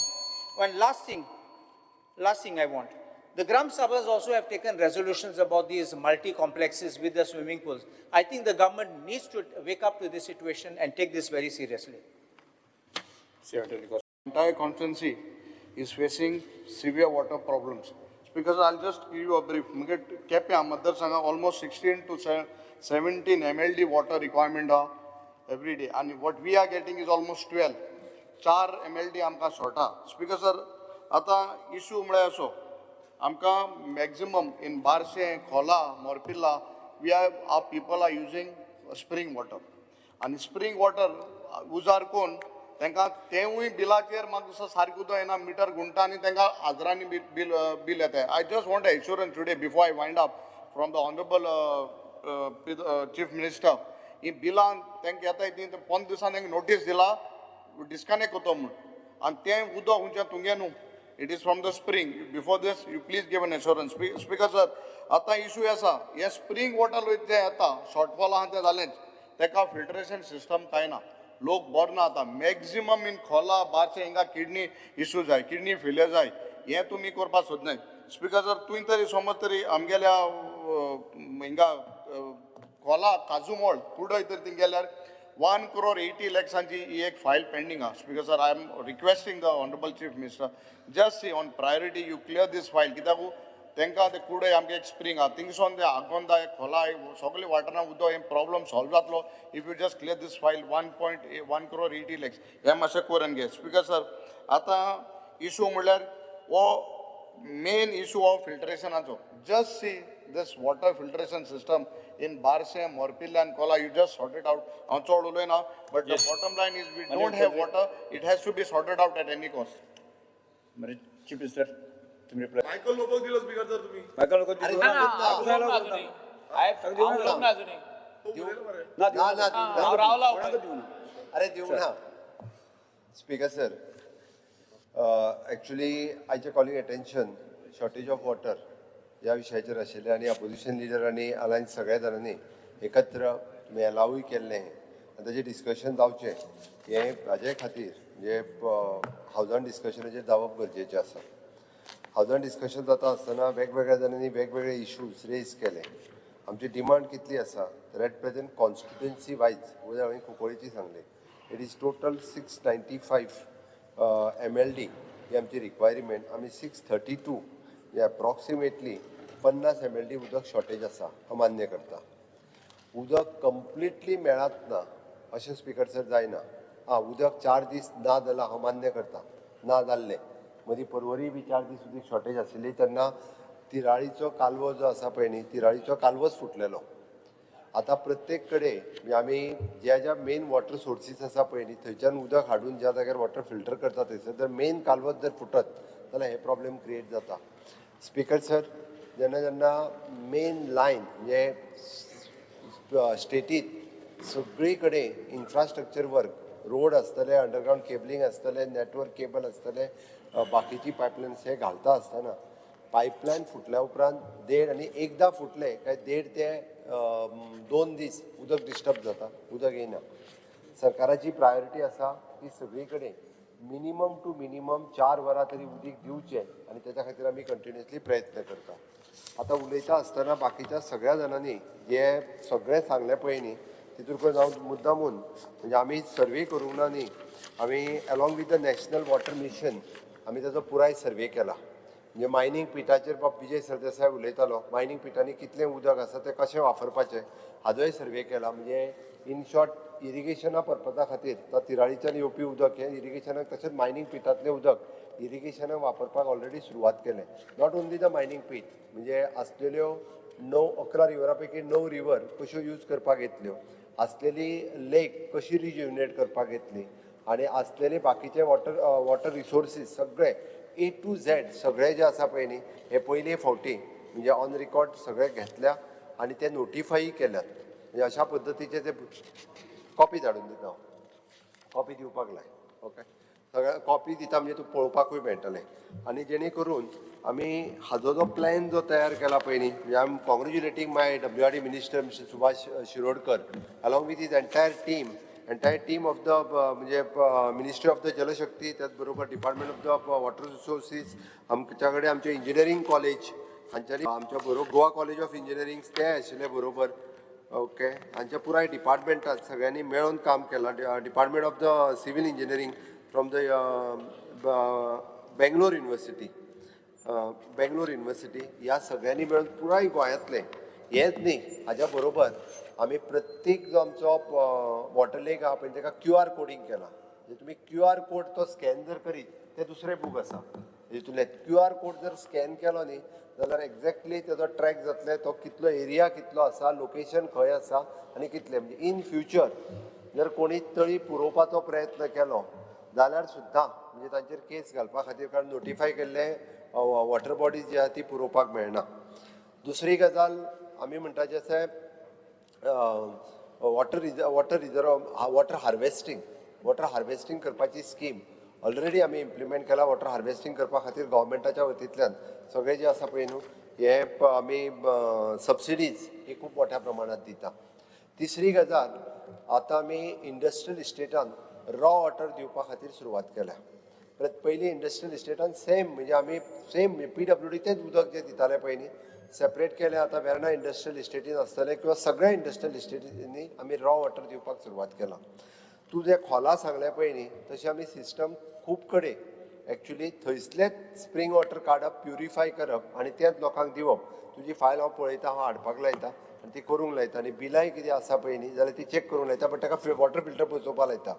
One last thing I want. The Gram Sabhas also have taken resolutions about these multi-complexes with the swimming pools. I think the government needs to wake up to this situation and take this very seriously. Entire constituency is facing severe water problems. Because I'll just give you a brief. Kepya Madarasanga almost 16 to 17 MLD water requirement every day, and what we are getting is almost 12. 4 MLD आमकां शॉर्टा. Speaker sir, आतां इशू म्हळ्यार असो आमकां maximum in Barse, Cola, Morpilla, we are our people are using spring water. आनी स्प्रींग वॉटर उजार कोन्न तांकां तेवूय बिलाचेर म्हाका दिसता सारकें उदक येना, मिटर गुंटा आनी तांकां हजारांनी बील येता. I just want assurance today before I wind up from the honourable chief minister. ही बिलां तांकां येता ती 15 दिसांनी तांकां नोटीस दिला डिस्कनेक्ट करता म्हूण, आनी तें उदक खंयचें तुमगें न्हू, it is from the spring. Before this you please give an assurance. Speaker sir, आतां इशू आसा हें स्प्रींग वॉटर जें येता शॉर्टफॉल आहा तें जालेंच, ताका फिल्ट्रेशन सिस्टम कांय ना, लोक बरो ना. आतां मॅक्झिमम इन खोला बारशे हिंगा किडनी इशू जाय, किडनी फेलियर जाय, हें तुमी करपाक सोदनाय. स्पीकर सर, तुवें तरी समज तरी आमगेल्या हिंगा खोला काजूमोळ कुडय तरी थिंग गेल्यार 1 crore 80 lakhs ही एक फायल पेंडींग आहा. Speaker sir, I am requesting the honourable chief minister, just see on priority you clear this file. कित्याक तांकां ते कुडय आमगे एक स्प्रींग आहा, थिंगसोन ते आगोंदा खोला सगळे वाठारांत उदक हें प्रॉब्लम सॉल्व जातलो if you just clear this file. 1.1 crore 80 lakhs हें मातशें करून घे. स्पीकर सर, आतां इशू म्हणल्यार हो मेन इशू हो फिल्ट्रेशनाचो. Just see this water filtration system in Barse, Morpilla and Cola, you just sort it out. हांव चड उलयना, but the bottom line is we don't have water, it has to be sorted out at any cost. Chief minister, तुम्ही रिप्लाय. मायकल लोबोक दिलो स्पीकर सर तुम्ही. मायकल लोबोक ना ना, अरे दिवं ना. स्पीकर सर, एक्चुअली आयचें calling attention shortage of water ह्या विशयाचेर आशिल्लें आनी अपोजिशन लिडर आनी अलायन्स सगळ्या जाणांनी एकत्र तुमी अलावूय केल्लें आनी ताजें डिस्कशन जावचें हें हाजे खातीर म्हणजे हावजान डिस्कशनाचेर जावप गरजेचें आसा. हावजान डिस्कशन जाता आसतना वेगवेगळ्या जाणांनी वेगवेगळे इशूज रेज केले. आमची डिमांड कितली आसा तर एट प्रेझेंट कॉन्स्टिट्युएन्सी वायज वयर हांवें कुंकळीची सांगली, it is total 695 MLD ही आमची रिक्वायरमेंट. आमी 632 म्हणजे एप्रॉक्सिमेटली 50 MLD उदक शॉर्टेज आसा हांव मान्य करता. उदक कंप्लिटली मेळत ना अशें स्पिकर सर जायना. आं, उदक 4 दीस ना जालां हांव मान्य करता, ना जाल्लें मदीं परवरी बी 4 दीस उदीक शॉर्टेज आशिल्ली तेन्ना तिराळीचो कालवो जो आसा पळय न्ही, तिराळीचो कालवोच फुटलेलो. आतां प्रत्येक कडेन म्हणजे आमी ज्या ज्या मेन वॉटर सोर्सीस आसा पळय न्ही थंयच्यान उदक हाडून ज्या जाग्यार वॉटर फिल्टर करता थंयसर जर मेन कालवत जर फुटत जाल्यार हे प्रॉब्लेम क्रिएट जाता. स्पिकर सर, जेन्ना जेन्ना मेन लायन म्हणजे स्टेटीत सगळी कडेन इन्फ्रास्ट्रक्चर वर्क, रोड आसतले, अंडरग्रावंड केबलिंग आसतले, नॅटवर्क केबल आसतले, बाकीची पायपलायन्स हे घालता आसतना पायपलायन फुटल्या उपरांत देड आनी एकदां फुटले काय 1.5 ते 2 दीस उदक डिस्टर्ब जाता, उदक येयना. सरकाराची प्रायोरिटी आसा की सगळी कडेन मिनिमम टू मिनिमम 4 वरां तरी उदीक दिवचें आनी तेच्या खातीर आमी कंटिन्युअसली प्रयत्न करता. आतां उलयता आसतना बाकीच्या सगळ्या जाणांनी जे सगळें सांगलें पळय न्ही तितून हांव मुद्दामून म्हणजे आमी सर्वे करूंक ना न्ही, आमी along with the national water mission आमी ताचो पुराय सर्वे केला. म्हणजे मायनींग पिटाचेर बाब विजय सरदेसाय उलयतालो, मायनींग पिटांनी कितलें उदक आसा तें कशें वापरपाचें हाजोय सर्वे केला. म्हणजे इन शॉर्ट इरिगेशना पर्पजा खातीर तो तिराळीच्यान येवपी उदक हें इरिगेशनाक तशेंच मायनींग पिटांतलें उदक इरिगेशनाक वापरपाक ऑलरेडी सुरवात केलें. Not only the mining pit, म्हणजे आसलेल्यो 9-11 रिवरा पैकी 9 रिवर कश्यो यूज करपाक येतल्यो, आसलेली लेक कशी रिज्युनेट करपाक येतली आनी आसलेले बाकीचे वॉटर रिसोर्सीस सगळे ए टू झेड सगळे जे आसा पळय न्ही हे पयले फावटी म्हणजे ऑन रिकॉर्ड सगळे घेतल्या आनी ते नोटिफाय केल्यात. म्हणजे अशा पद्दतीचे ते कॉपी धाडून दिता हांव, कॉपी दिवपाक लाय. ओके, सगळ्या कॉपी दिता म्हणजे तूं पळोवपाकूय मेळटलें. आनी जेणे करून आमी हाजो जो प्लॅन जो तयार केला पळय न्ही, म्हणजे I am congratulating my WRD minister mister Subhash Shirodkar along with his entire team of the म्हणजे मिनिस्ट्री ऑफ the जलशक्ती, त्याच बरोबर department of the water resources, आमच्या कडेन आमचे इंजिनियरींग कॉलेज हांच्यानी आमच्या बरोबर गोवा कॉलेज ऑफ इंजिनियरींग ते आशिल्ले बरोबर. ओके, हांच्या पुराय डिपार्टमेंटात सगळ्यांनी मेळून काम केलां. Department of the civil engineering from the Bangalore university, Bangalore university ह्या सगळ्यांनी मेळून पुराय गोंयांतलें हेंच न्ही हाज्या बरोबर आमी प्रत्येक जो आमचो वॉटर लेक आहा पळय ताका QR coding केलां. म्हणजे तुमी QR code तो स्कॅन जर करीत तें दुसरें बूक आसा हितूंतलें QR code जर स्कॅन केलो न्ही जाल्यार एक्झॅक्टली तेजो ट्रॅक जातलें, तो कितलो एरिया कितलो आसा, लोकेशन खंय आसा आनी कितलें. म्हणजे इन फ्युचर जर कोणी तळी पुरोवपाचो प्रयत्न केलो जाल्यार सुद्दां म्हणजे तांचेर केस घालपा खातीर, कारण नोटिफाय केल्ले वॉटर बॉडीज जी आहा ती पुरोवपाक मेळना. दुसरी गजाल आमी म्हणटा जशें water reserve water harvesting, water harvesting करपाची स्कीम ऑलरेडी आमी इम्प्लिमेंट केला. वॉटर हार्वेस्टींग करपा खातीर गव्हर्मेंटाच्या वतींतल्यान सगळें जें आसा पळय न्हू हें आमी सबसिडीज ही खूब मोठ्या प्रमाणात दिता. तिसरी गजाल आतां आमी इंडस्ट्रियल इस्टेटान रॉ वॉटर दिवपा खातीर सुरवात केल्या. परत पयलीं इंडस्ट्रियल इस्टेटान सेम म्हणजे आमी सेम PWD तेंच उदक जें दिताले पळय न्ही सेपरेट केलें. आतां वेर्णा इंडस्ट्रियल इस्टेटीन आसतलें किंवा सगळ्या इंडस्ट्रियल इस्टेटींनी आमी रॉ वॉटर दिवपाक सुरवात केला. तूं जें खोला सांगलें पळय न्ही तशें आमी सिस्टम खूब कडेन एक्चुली थंयसलेंच स्प्रींग वॉटर काडप, प्युरिफाय करप आनी तेंच लोकांक दिवप. तुजी फायल हांव पळयता, हांव हाडपाक लायता आनी ती करूंक लायता आनी बिलांय कितें आसा पळय न्ही जाल्यार ती चॅक करूंक लायता, बट ताका वॉटर फिल्टर बसोवपाक लायता.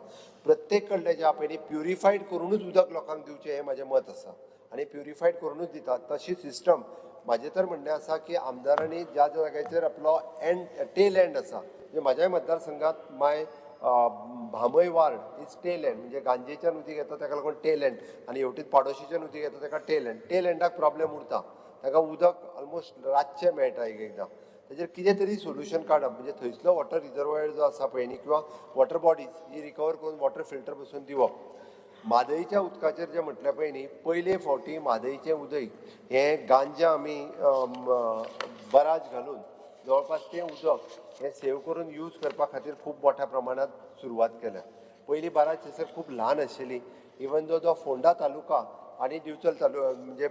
प्रत्येक कडलें जें आहा पळय न्ही प्युरिफायड करुनूच उदक लोकांक दिवचें हें म्हाजें मत आसा आनी प्युरिफायड करुनूच दिता. तशी सिस्टम म्हाजें तर म्हणणें आसा की आमदारांनी ज्या ज्या जाग्याचेर आपलो एंड टेल एंड आसा, म्हणजे म्हाज्याय मतदारसंघात my Bhamai ward is tail end, म्हणजे गांजेच्यान उदीक येता ताका लागून टेल एंड आनी हेवटेन पाडोशीच्यान उदीक येता ताका टेल एंड. टेल एंडाक प्रॉब्लेम उरता, ताका उदक ऑलमोस्ट रातचें मेळटा एक एकदां. ताजेर कितें तरी सोल्युशन काडप म्हणजे थंयसलो वॉटर रिजर्वयर जो आसा पळय न्ही किंवा वॉटर बॉडीज ही रिकवर करून वॉटर फिल्टर बसून दिवप. म्हादयच्या उदकाचेर जें म्हटलें पळय न्ही, पयले फावटी म्हादयचें उदक हें गांजा आमी बराज घालून जवळपास तें उदक हें सेव करून यूज करपा खातीर खूब मोठ्या प्रमाणांत सुरवात केल्या. पयलीं बराज थंयसर खूब ल्हान आशिल्ली, इवन दो जो फोंडा तालुका आनी दिवचल तालु म्हणजे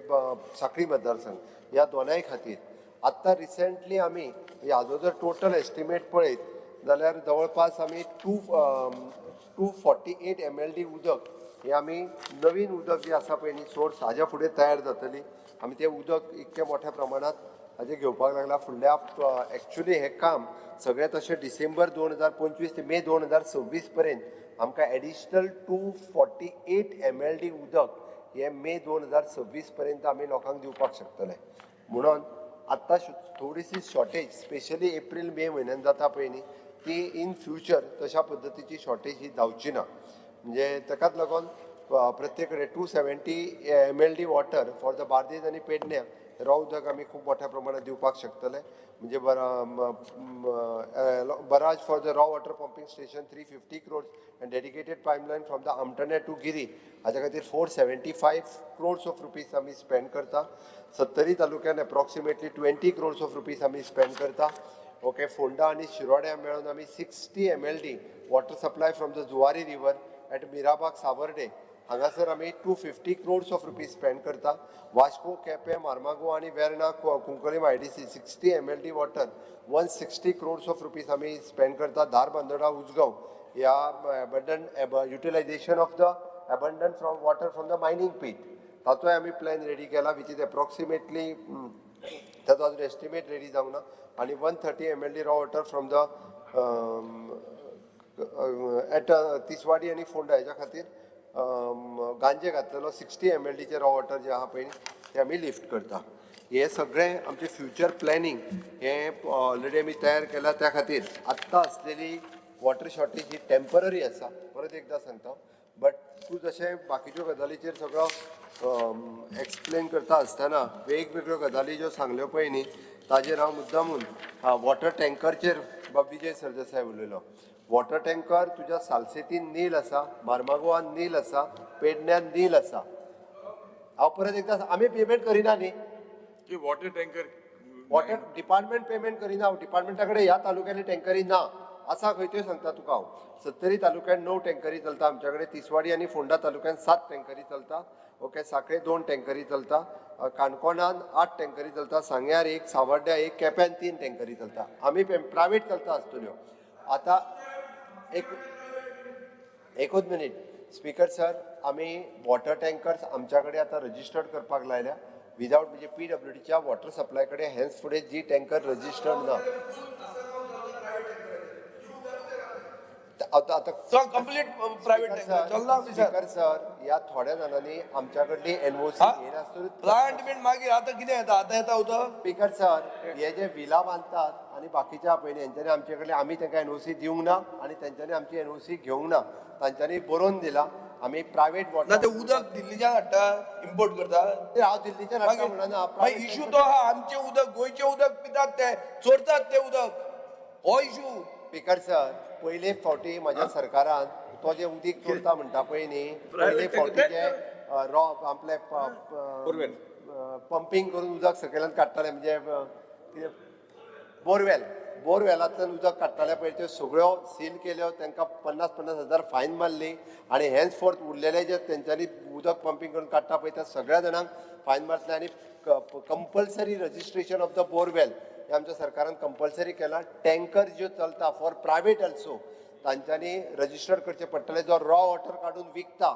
साखळी मतदारसंघ ह्या दोनाय खातीर आत्तां रिसेंटली आमी हाजो जर टोटल एस्टिमेट पळयत जाल्यार जवळपास आमी 248 MLD उदक हें आमी नवीन उदक जें आसा पळय न्ही सोर्स हाज्या फुडें तयार जातली. आमी तें उदक इतक्या मोठ्या प्रमाणांत हाजें घेवपाक लागला. फुडल्या एक्चुली हें काम सगळें तशें डिसेंबर 2025 ते मे 2026 पर्यंत आमकां एडिशनल 248 MLD उदक हें मे 2026 पर्यंत आमी लोकांक दिवपाक शकतले. म्हणून आत्तां थोडीशी शॉर्टेज स्पेशली एप्रील मे म्हयन्यान जाता पळय न्ही ती इन फ्युचर तशा पद्दतीची शॉर्टेज ही जावची ना. म्हणजे ताकाच लागून प्रत्येक कडेन 270 MLD water for the Bardez आनी पेडण्या रॉ उदक आमी खूब मोठ्या प्रमाणात दिवपाक शकतले. म्हणजे barrage for the raw water pumping station 350 crores and dedicated pipeline from the Amtane to Giri हाज्या खातीर 475 क्रोर्स ऑफ रुपीज आमी स्पेंड करता. सत्तरी तालुक्यान approximately 20 crores of rupees आमी स्पेंड करता. ओके, फोंडा आनी शिरोड्या मेळून आमी 60 MLD water supply from the Zuari river at Mirabag Savarde हांगासर आमी 250 क्रोर्स ऑफ रुपीज स्पेंड करता. वास्को, केपें, मार्मागो आनी Verna, Cuncolim IDC 60 MLD water 160 crores of rupees आमी स्पेंड करता. धारबांदोडा, उजगांव ह्या abundant utilization of the abundant from water from the mining pit ताचोय आमी प्लॅन रेडी केला, which is approximately ताचो अजून एस्टिमेट रेडी जावंक ना. आनी 130 MLD raw water from the at Tiswadi आनी फोंडा हेच्या खातीर गांजे घातलेलो 60 MLDचे रॉ वॉटर जे आहा पळय ते आमी लिफ्ट करता. हे सगळें आमचें फ्युचर प्लॅनिंग हें ऑलरेडी आमी तयार केलां. त्या खातीर आत्तां आसलेली वॉटर शॉर्टेज ही टेंपररी आसा, परत एकदां सांगता. बट तूं जशें बाकीच्यो गजालीचेर सगळो एक्सप्लेन करता आसतना वेगवेगळ्यो गजाली ज्यो सांगल्यो पळय न्ही ताजेर हांव मुद्दामून वॉटर टँकरचेर बाब विजय सरदेसाय उलयलो. वॉटर टँकर तुज्या सालसेतीन नील आसा, मार्मागोवान नील आसा, पेडण्यान नील आसा. हांव परत एकदां, आमी पेमेंट करिना न्ही. की water tanker water department payment करिना. डिपार्टमेंटा कडेन ह्या तालुक्यांनी टँकरी ना. आसा खंय त्यो सांगता तुका हांव. सत्तरी तालुक्यान 9 टँकरी चलता आमच्या कडेन, तिसवाडी आनी फोंडा तालुक्यान 7 टँकरी चलता. ओके, साखळे 2 टँकरी चलता, काणकोणान 8 टँकरी चलता, सांग्यार 1, सावर्ड्या 1, केप्यान 3 टँकरी चलता. आमी प्रायवेट चलता आसतल्यो. आतां एकूच मिनीट स्पीकर सर, आमी वॉटर टँकर्स आमच्या कडेन आतां रजिस्टर्ड करपाक लायल्या विदावट म्हणजे PWDच्या वॉटर सप्लाय कडेन हेन्स फुडें जी टँकर रजिस्टर्ड ना. आतां आतां कंप्लीट प्रायव्हेट टँकर चलना. स्पीकर सर, ह्या थोड्या जाणांनी आमच्या कडली NOC घेयनासतना प्लांट बीन मागीर आतां कितें येता, आतां येता उदक. स्पीकर सर, हे जे विला बांदतात आनी बाकीच्या पळय हेंच्यांनी आमचे कडले आमी तांकां NOC दिवंक ना आनी तेंच्यांनी आमची NOC घेवंक ना. तांच्यांनी बरोवन दिला आमी प्रायवेट ना वॉटर ते उदक दिल्लीच्यान हाडटा, इम्पोर्ट करता. हांव दिल्लीच्यान हाडटा म्हणना. मागीर इशू तो आहा, आमचें उदक, गोंयचें उदक पितात ते, चोरतात ते उदक, हो इशू. स्पीकर सर, पयले फावटी म्हज्या सरकारान तो जे उदीक चोरता म्हणटा पळय न्ही, पयले फावटी जे रॉ आपले पंपींग करून उदक सकयल्यान काडटाले, म्हणजे कितें बोरवेल, बोरवेलांतल्यान उदक काडटाले पळय त्यो सगळ्यो सील केल्यो. तांकां 50-50 हजार फायन मारली आनी हेन्स फोर्थ उरलेले जे तेंच्यांनी उदक पंपींग करून काडटा पळय त्या सगळ्या जाणांक फायन मारतले आनी compulsory registration of the borewell हे आमच्या सरकारान कंपल्सरी केला. टँकर ज्यो चलता फॉर प्रायवेट ऑल्सो तांच्यांनी रजिस्टर करचें पडटलें. जो रॉ वॉटर काडून विकता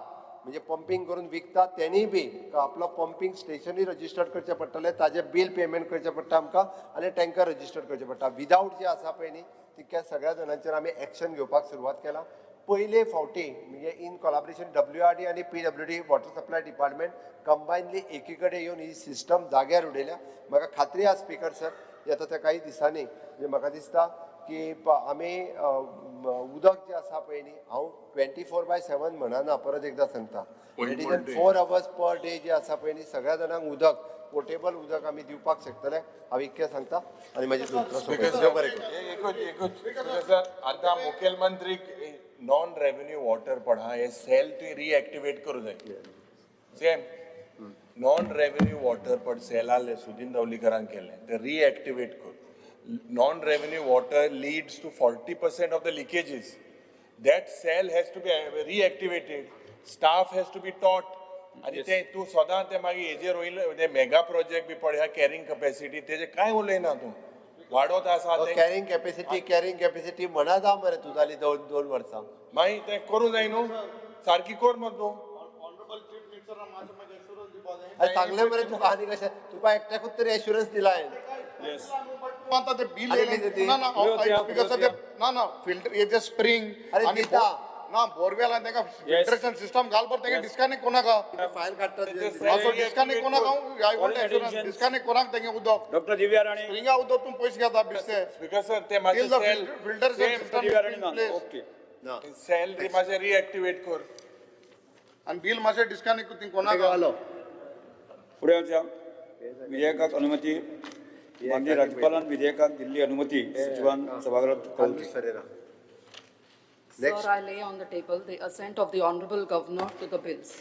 म्हणजे पंपींग करून विकता तेणीय बी आपलो पंपींग स्टेशनूय रजिस्टर्ड करचें पडटलें, ताजें बील पेमेंट करचें पडटा आमकां आनी टँकर रजिस्टर्ड करचें पडटा. विदावट जे आसा पळय न्ही तितक्या सगळ्या जाणांचेर आमी एक्शन घेवपाक सुरवात केला. पयले फावटी म्हणजे इन कोलाबरेशन WRD आनी PWD water supply department combinedly एकी कडेन येवन ही सिस्टम जाग्यार उडयल्या. म्हाका खात्री आसा स्पीकर सर, येता त्या काही दिसांनी म्हणजे म्हाका दिसता की आमी उदक जें आसा पळय न्ही, हांव 24/7 म्हणना, परत एकदां सांगता, it is 4 hours per day जे आसा पळय न्ही सगळ्या जाणांक उदक, पोर्टेबल उदक आमी दिवपाक शकतले. हांव इतकें सांगता आनी म्हाजी बरें. एकूच स्पीकर सर, आतां मुखेलमंत्री नॉन रेवेन्यू वॉटर पड आहा हे सेल तुवें रिएक्टिवेट करूं जाय. सेम नॉन रेवेन्यू वॉटर पड सेल आहले सुदीन दवलीकरान केल्लें ते रिएक्टिवेट कर. Non revenue water leads to 40% of the leakages. That cell has to be reactivated, staff has to be taught. आनी ते तूं सदां ते मागीर हेजेर वयले ते मेगा प्रोजेक्ट बी पळय कॅरिंग कपॅसिटी तेजेर कांय उलयना तूं वाडोत आसा ते. कॅरिंग कॅपॅसिटी, कॅरिंग कॅपॅसिटी म्हणत हा मरे तूं जाली 2 2 वर्सां. मागीर तें करूं जाय न्हू, सारकी कर मरे तूं. अरे सांगलें मरे तुका. आनी कशें तुका एकट्याकूच तरी एश्युरन्स दिला हांवें. तूं आतां ते बिल आनी येयलें. कितें ती? ना ना, स्पीकर सर, ते ना ना फिल्टर हे जे स्प्रिंग अरे आनी दिता. ना बोरवेल तांकां फिल्ट्रेशन सिस्टम घाल बरें, तेंगे डिस्कनेक्ट कोणाका. फायल काडटा. असो डिस्कनेक्ट कोणाक. I want assurance, disconnect कोणाक तेंगे उदक. डॉक्टर दिव्या राणे. स्प्रिंगा उदक तूं पयशे घेता बेश्टे. स्पीकर सर, ते मातशें cell filtration system Divya Rane ना, ओके. ना. सेल मातशें रिएक्टिवेट कर. आनी बील मातशें डिस्कनेक्ट थिंग कोणाका. फुडें वचया. विधेयकाक अनुमती. माननीय राज्यपालान विधेयकाक दिल्ली अनुमती सचिवान सभाघरात कळोवची. Ferreira. Sir, I lay on the table the assent of the Honorable Governor to the bills.